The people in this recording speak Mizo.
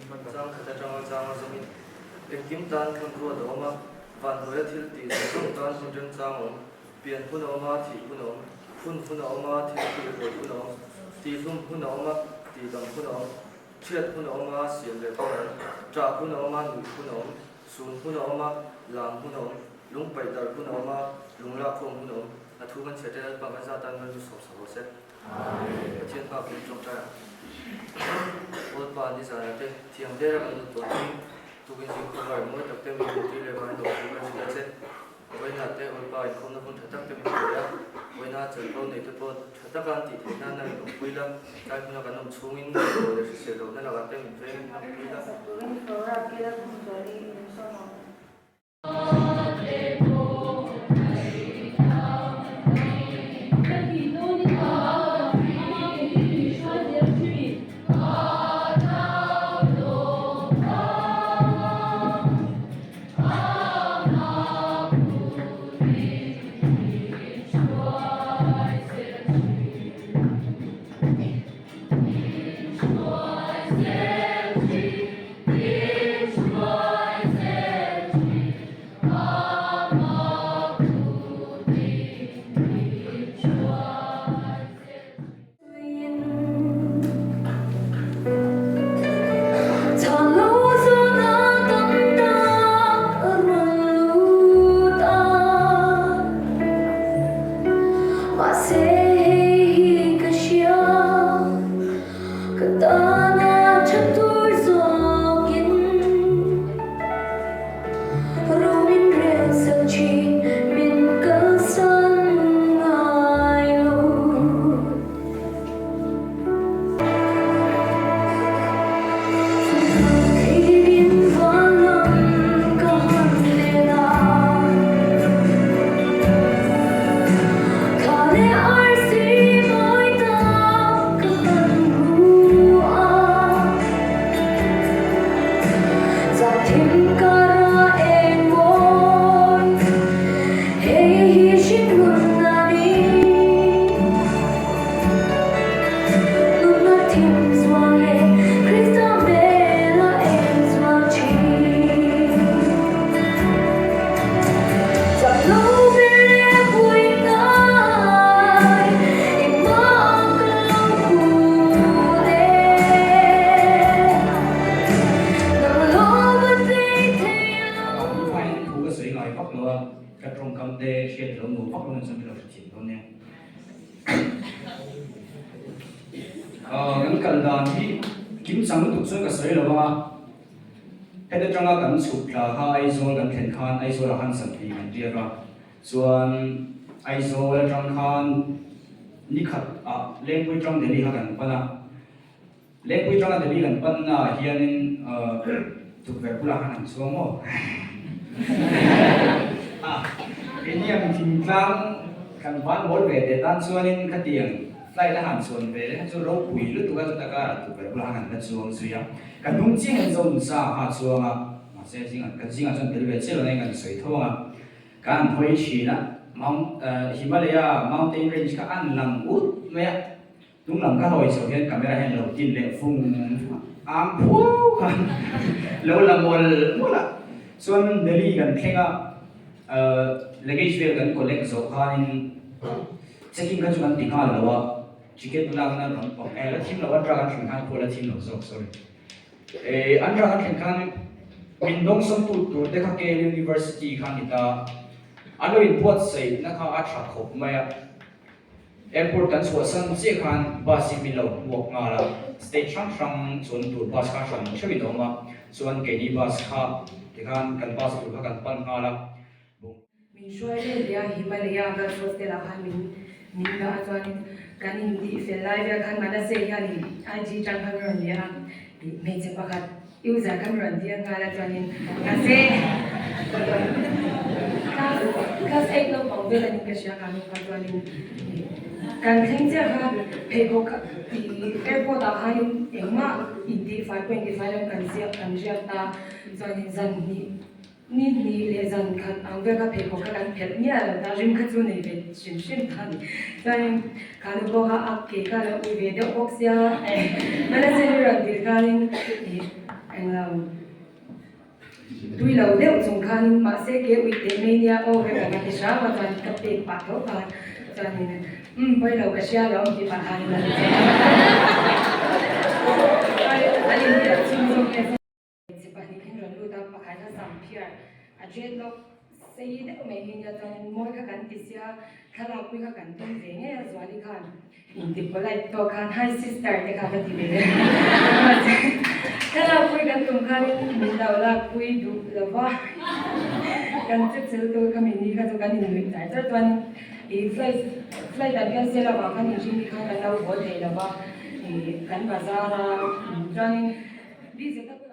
Chang khat atanga changa zawmin engkim tan hmun ruat a awm a, van hnuaia thil tih zawng zawng tan hmun remchang a awm. Pian hun a awm a, thih hun a awm. Phun hun a awm a, thil thih ruai hun a awm. Tihhlum hun a awm a, tihdam hun a awm. Chhiat hun a awm a, siam leh hun a awm. Ṭah hun a awm a, nuih hun a awm. Sun hun a awm a, lam hun a awm. Lung paih darh hun a awm a, lung lak khawm hun a awm. A thu kan chhiat ṭan Lalpa kan zat tan rilru sawp sak rawh se. Pathian hma pawhin ṭawngṭai ang. Lalpa nizanah te thiam dera kan lut tawh hi tukin zing khawvar mawi tak te min hmuhtir leh vangin lawm thu kan hrilh a che. Vawiinah te Lalpa inkhawmna hun tha tak te min pe a, vawiina chanvo nei te pawh tha taka an tih theih nana min awmpui la, tlai hmuna kan awm chhungin ngaihtuah leh hrisel lohna lakah te min veng in awmpui la. Turin Flora Kela Khumzuali min sawm ang. Kan kal dan hi kim chang lutuk chuan ka sawi lo a, heta tanga kan chhuk thla kha Aizawl kan thlen khan Aizawl ah khan Sanhli kan riak a, chuan Aizawl atang khan nikhat ah Lengpui tang Delhi kha kan pan a, Lengpui tanga Delhi kan pan na ah hianin tukverh bulah khan an chuang maw? Keini ang thingtlang kan van mawl ve teh tan chuanin khatiang flight a han chuan ve leh kha chu ropui lutuk a chuta karah tukverh bulah khan an la chuang zui a, ka hnung chiah hian Zonsa kha a chuang a, mahse zingah kan zingah chuan tel ve chiah lo nain kan sawi tho ang a, ka han hawi thin a, Mount Himalaya mountain range kha a an lang ut mai a. Tung lam ka hawi chho hian camera hian lo tin leh vung vung a, am phuau khan lo la mual mual a. Chuan Delhi kan thleng a, luggage vel kan collect zawh khanin checking kha chu kan ti nghal lo a, ticket lakna lam pang eh la thim lo a truck an thlen khan pawh la thim lo zawk sorry. Eh an truck an thlen khan min dawngsawm tu tur te kha KL University kha a ni ta, an lo inbuatsaihna kha a tha khawp mai a. Airport kan chhuahsan chiah khan bus hi min lo hmuak nghal a, state hrang hrang chuan tur bus kha hran theuhin a awm a, chuan keini bus kha tikhan kan bus tur kha kan pan nghal a. Min hruai vel leh a, Himalaya Girls Hostel ah khan min min dah a, chuanin kan intih fel lai vel khan Manase hianin IG tang khan rawn leh a, hmeichhe pakhat User kan rawn dir nghal a chuanin mahse class class eight naupang vel anin ka hria kha nungkha chuanin kan thleng chiah kha pheikhawk kha ih airport ah khanin engmah intihfai pawh intihfai lo kan ziak kan riat a chuanin zan hnih ni hnih leh zan khat ang vel kha pheikhawk kha kan phelh miah lo ta rim kha chu nei ve hrim hrim ta a ni chuanin kha nu pawh kha a ke kha a lo ui ve deuh bawk sia mahse rawn dir khanin ih. Englo tui lo deuh chung khanin mahse ke ui teh mai nia aw ka kan a ti hram a chuan ka pek pah tho khan chuanin umm pawi lo ka hria lo tih pah khanin a ti che a an inbiak chhung zawk nge. Hmeichhe pahnihin rawn lut a, pakhat a zam phiar a dreadlock sei deuh mai hi nia chuanin mawi kha kan ti sia, thlalak pui kha kan tum ve ngei a Zuali khan inti polite tawk khan hi sister te kha ka ti ve leh mahse thlalak pui kan tum khanin min lo lak pui duh lo va kan che chil tur kha mini kha chu kan innuih char char chuanin ih flight flight an cancel avang khan inhring ni khan kan lo haw thei lo va ih kan bazar a chuanin busy tak.